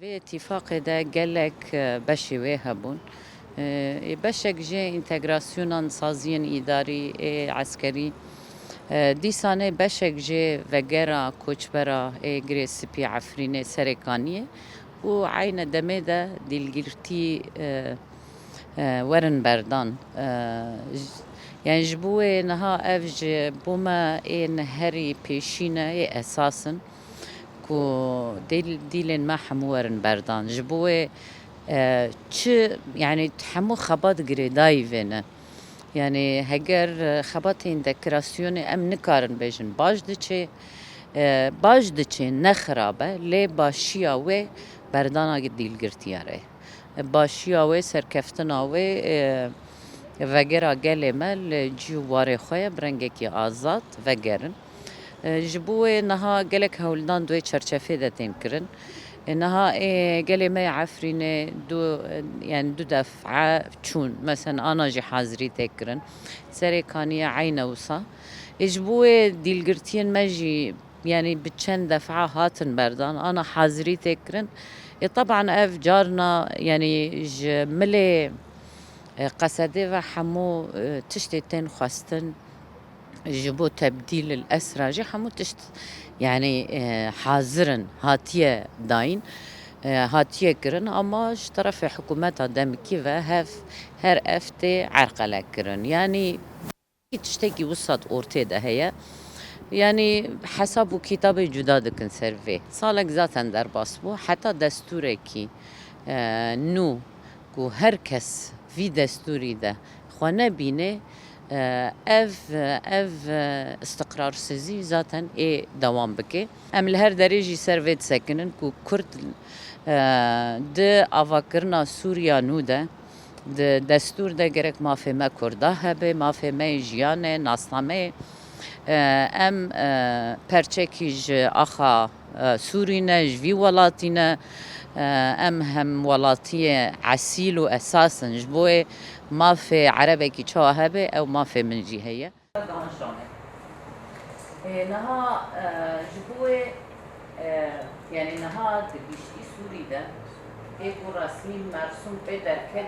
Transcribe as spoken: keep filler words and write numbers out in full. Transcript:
Vê îtîfaqê de gelek, e, beşê wê hebûn. E, ê beşek jê întegrasyonan saziyên îdarî ê eskerî, e, dîsanê beşek jê vegera koçbera ê Girê Spî Efrînê Serê Kaniyê û eyne demê de dîlgirtî, e, e, werin berdan. E, j-, yani ji bo wê niha ev ji bo me ên herî pêşî ne, ê esas in ku dîl-, dîlên me hemû werin berdan. Ji bo wê, e, çi, yani hemû xebat girêdayî vê ne. Yani heger, e, xebatên dekorasyonê em nikarin bêjin baş diçe, e, baş diçe ne xirab e, lê başiya wê berdana dîlgirtiya re. Başiya wê, serkeftina wê, e, vegera gelê me li cî û warê xwe ye, bi rengekî azad vegerin. E, ji bo wê niha gelek hewldan di wê çerçevê de tên kirin. E, niha ê gelê me yê Efrînê du, e, yani du def'e çûn. Mesela ana jî hazirî tê kirin. Serê Kaniyê eyne wisa. Ê ji bo wê dîlgirtiyên me jî, yani bi çend def'a hatin berdan, ana hazirî tê kirin. Ê teban ev carna, yani ji milê, e, qesedê ve hemû, e, tiştê tên xwestin, ji bo tebdîl il esra jî hemû tişt, yani, e, hazir in, hatiye dayîn, e, hatiye kirin, ama ji terefê hikûmeta demikî ve hev, her ev tê erqele kirin. Yani, tiştekî wisa di ortê de heye. Yani hesab û kitabê cuda dikin ser vê. Salek zaten derbas bû. Heta destûrekî, e, nû ku her kes vî destûrî de xwe nebîne, e, ev, ev, e, istiqrarsizî zaten ê dewam bike. Em li her derê jî ser vê disekinin ku Kurd, e, di avakirina Sûriya nû de, di destûr de gerek mafê me Kurda hebe, mafê me yê jiyanê, nasnameyê. E, em, e, perçekî ji axa, e, Sûrî ne, ji vî welatî ne. E, em hemwelatiyê esîl û esas in. Ji bo wê mafê erebekî çawa hebe, ew mafê min jî heye. Ê, niha, e, ji bo wê, e, yani niha di giştî Sûrî de ê ku resmî mersûm pê derket